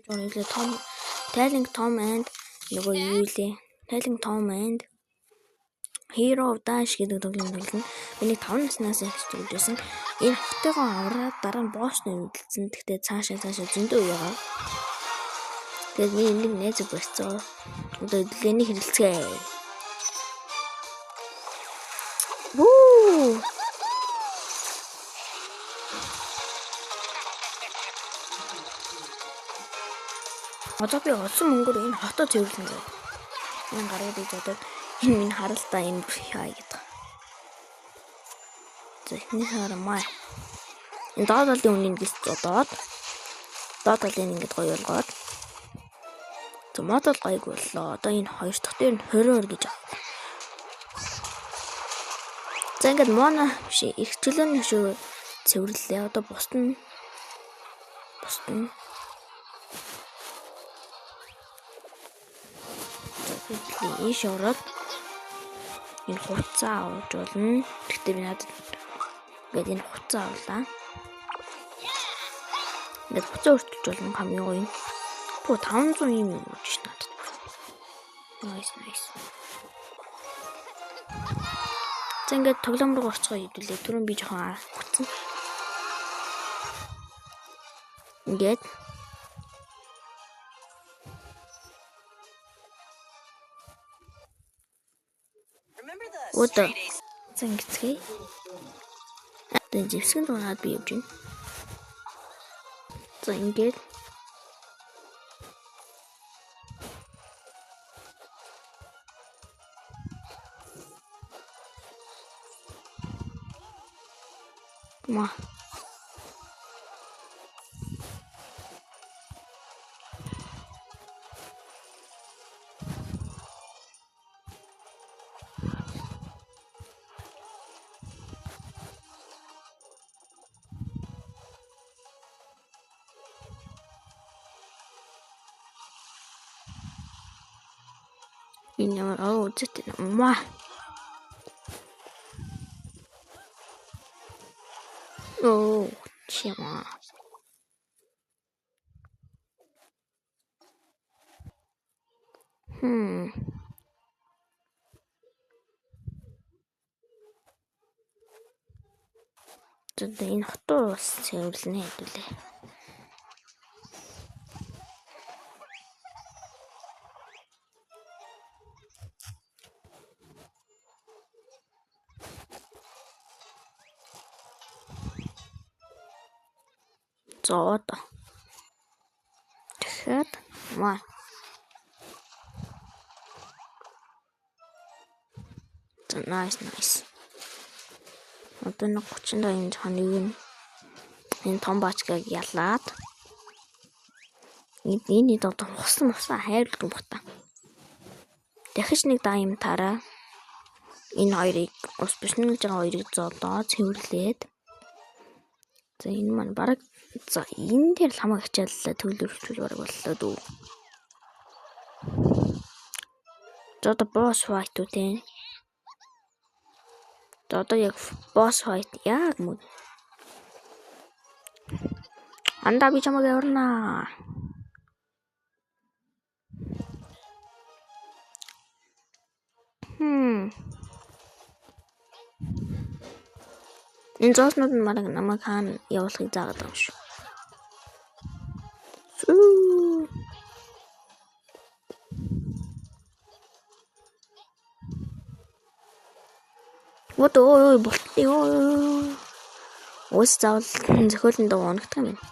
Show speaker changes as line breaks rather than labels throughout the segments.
Илүү том Tailing Tom and нөгөө юу лээ? Tailing Tom and Hero of Dash гэдэг тоглоом тоглоно. Би нэг 5 наснаас эхэлж тоглож байсан. Энэ хотыгоо авраад дараа нь босс нэмэгдсэн. Гэхдээ цаашаа зөндөө байгаа. Тэгээд би нэг найзыг барьцаа. Одоо эдгээр хэрэлцгээе. Вүү! Одоо би олсон мөнгөөр энэ хотоо цэвэрлэн заяа. Энэ гарууд гэж бодоод энэ минь харалтаа энэ бүр хаа гэдэг. За эхнийх хармаа. Энэ доод талын үнийг ингэж зодоод доод талын ингэж гоё болгоод. За мод бол гойг боллоо. Одоо энэ хоёр дахь дээр нь 22 гэж авах. За ингээд мона биш их чөлөөний шүү цэвэрлэлээ. Одоо бусд нь ийш ороод энэ хувцас авч болно. Гэхдээ би надад ингээд энэ хувцас авлаа. Ингээд хувцас өртөж болно хамгийн гоё юм. Пүү 500 юм юм өгч ш надад. Nice nice. За ингээд тоглоом руу орцгоо хэдүүлээ. Түрүүн би жоохон хүцэн. Ингээд одоо за ингэцгээе. Одоо зэвсгэн дунаад би явж байна. За ингээд ма. Энэ ямар оо үзэт маа. Оо чимаа. Одоо энэ хотоо бас цэвэрлэнэ хэдүүлээ. За одоо. Тэгэхээр маа. За nice nice. Одоо нэг 30 энэ жоохон нэг юм энэ том баачкаг ялаад энэ одоо хусан хайрлдаг юм бата. Дахиж нэг даа юм тараа. Энэ хоёрыг ус бишнэлж байгаа хоёрыг зодоо цэвэрлээд. За энэ маань бараг за энэ дээр л хамаг ачааллаа төвлөрүүлчихвэл бараг боллоо дүү. За одоо boss fight үү те. За одоо яг boss fight яг мөн. Андаа би чамайг яварнаа. Энэ зооснууд нь бараг намайг хаана явуулахыг заагаад байгаа юм шүү. Вот ой болтны ой. Ус заавал зохиолын дагуу оногдох юм байна.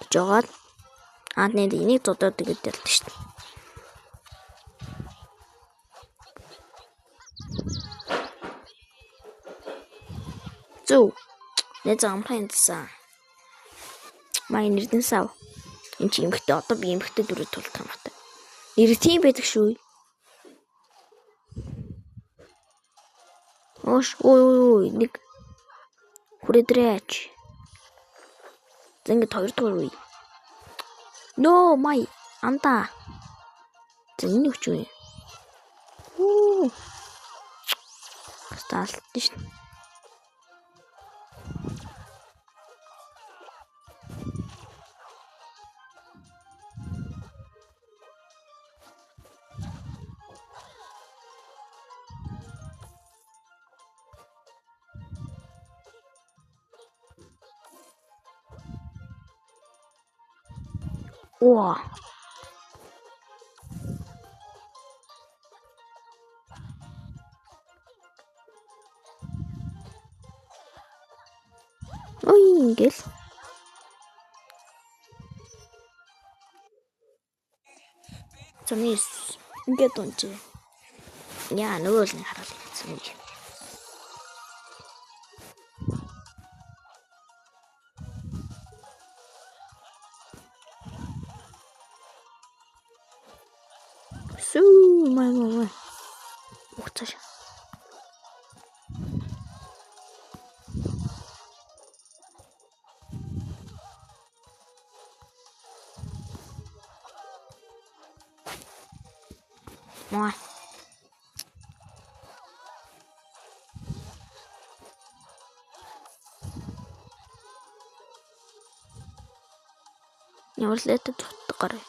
Гэж жоод аа нэр энийг зодоод тэгээд ялдаг шүү дээ. Зү. Нэ за амрах юмсан. Май нэрдэн сав. Энд чи эмхтэй одоо би эмхтэй дүрээ тулдах юм байна. Нэр тийм байдаг шүү. Оош ой ой ой нэг хүрээдрээч. За ингээд хоёр дахь үе. No my анда. За энэ юу ч вэ? Үу. Стаалтсан шүү. Оо. Ой, ингээл. Зөний ингээд унжээ. Яа, нөгөө л нэг хараал гэсэн. Сүү, май май май. Уцааш. Май. Ямар л ятад гараа.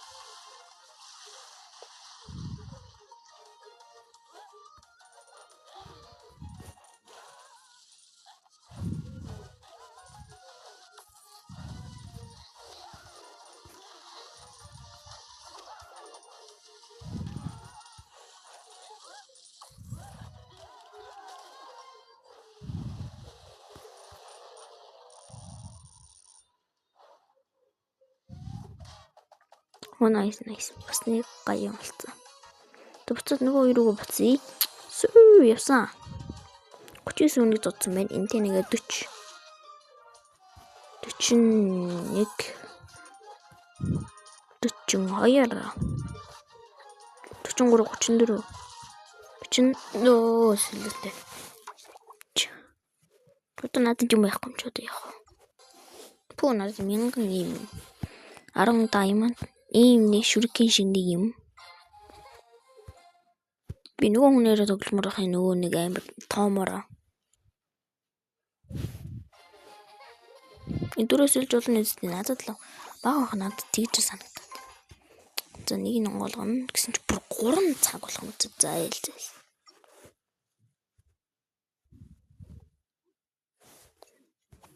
Оо nice nice. Бас нэг гоё юм болсон. Тэг буцаад нөгөө хоёроо буцъя. Сүү явсан. 39 үнийг зодсон байна. Энтэй нэгэ 40. 41 42 43 34 40 нөө сэлэлтэй. Одоо надад юм байхгүй юм ч одоо явах. Пүү надад 1000 юм. 10 diamond ийм нэг шүргийн шиг нэг юм. Би нөгөө хүнээрээ тогломоор байх нөгөө нэг амар тоомороо. Энэ дөрөөс илж болно үстэй надад л баг бах надад тэгж санагдаад. За нэг нь онгоолгоно гэсэн чи бүр 3 цаг болох юм. За ял зээл.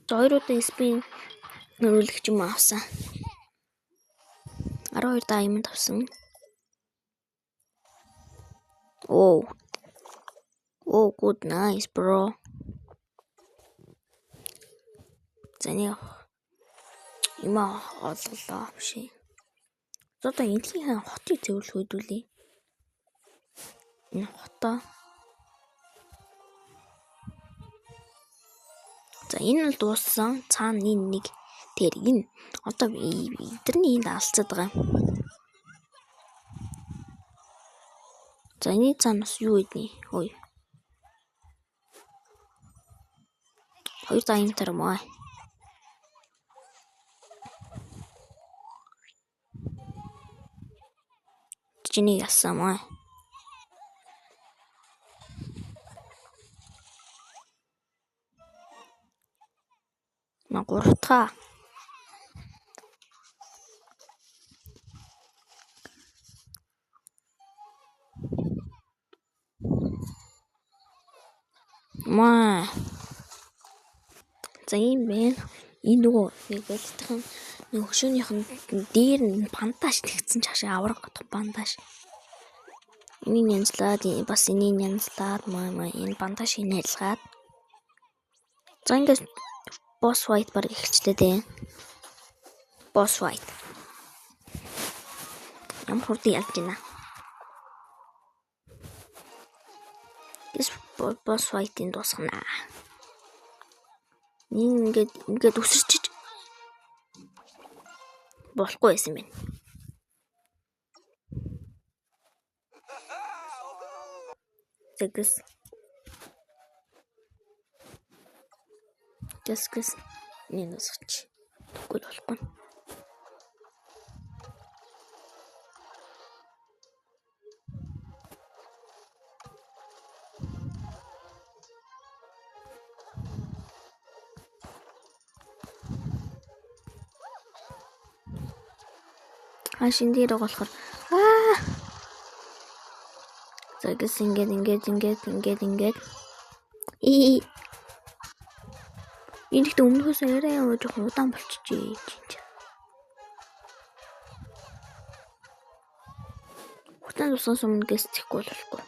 За хоёр удаа спин нөрүүлэх юм авсан. 12 diamond авсан. Oh. Oh, good nice, bro. За нэг юм олголоо биш. За одоо эндхийн хотыг цэвэрлэх хэдүүлээ. Энэ хотоо. За энэ бол дууссан. Цаана энэ нэг. Тэгэхээр энэ одоо эдэрний энд алцаад байгаа юм. За энэ цаана бас юу гэдний? Ой. 2 diamond юм аа. Чиний яасан маа. На 3 дахь. Маа. За ийм байна. Энэ нөгөө нэг болтхон нэг хөшөөнийх нь дээр нь бандаж тэгсэн чаашаа авраг гадах бандаж. Энийг янзлаад бас энийг янзлаад маа энэ бандажийг найлгаад. За ингээд boss fight баг эхэлчлээ дээ. Boss fight. Ямар хурдан ялж байна. Гэс boss fight-ийг дуусгана. Нэг ингээд үсэрчиж болохгүй байсан байна. Тэгээс Гэс нэг дуусгач. Тэгвэл болохгүй. Хашин дээр болохоор аа за гэс ингээд ингээд и энэ ихтэй өмнөхөөс арай жоохон удаан болчихжээ чинь. Хугацаанд дуусахаас өмнө гэс зэхгүй болохгүй.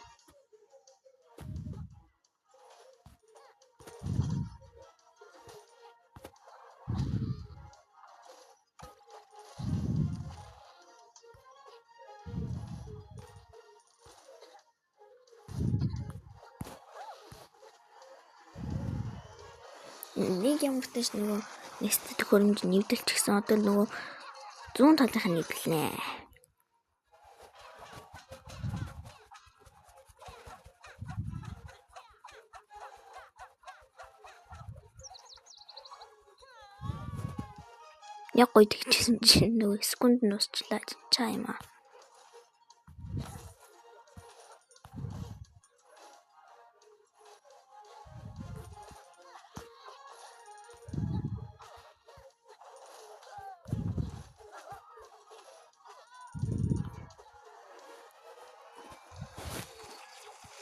Нэг ямартай ч нөгөө нэстэ төхөөрөмж нэвдэлчихсэн. Одоо нөгөө зүүн талынх нь нэвдэлнэ. Яг гоё тэгчихсэн чинь нөгөө секунд нь дуусчлаа. Чаа юм аа.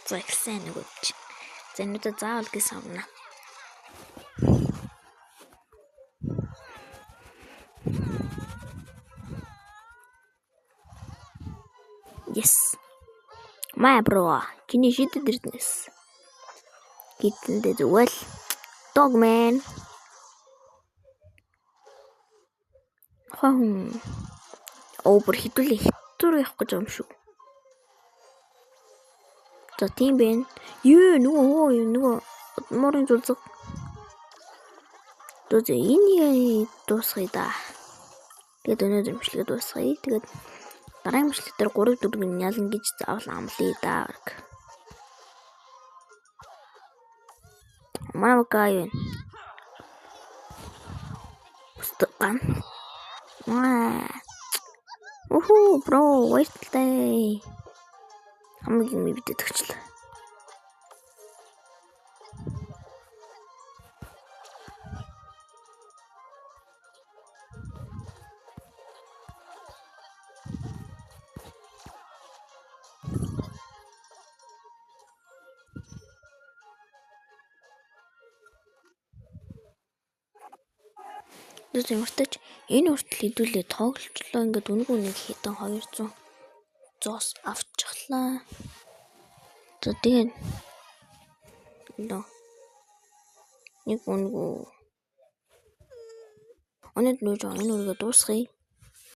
За ихсэн нөгөө чи. За энэ удаа заавал гэс авна. Yes. My bro. Чиний шидэд ирднэс. Гитэндээ зүгээр л dog man. Хүн. Оо бүр хідүүлээ хитүүр явах гэж юм шүү. За тийм бэ. Юу нөгөө нөгөө морын зүлзэг. Зөө энийг дуусгая да. Тэгээд өнөөдөр бичлэгээ дуусгая. Тэгээд дараагийн бичлэг дээр 3 4 нь ялна гэж заавал амлая да. Манай гай юу? Устган. Уху бро, баярлалаа. Хамгийн мэддэг өгчлээ. Зүг ямартаж энэ хүртэл хэдүүлээ тоглолцлоо ингээд үнэгүй нэг хэдэн 200 зоос авчихлаа. За тэгээд нэг үнэгүй. Өнөөдөр нүүж энэ үргээ дуусгая.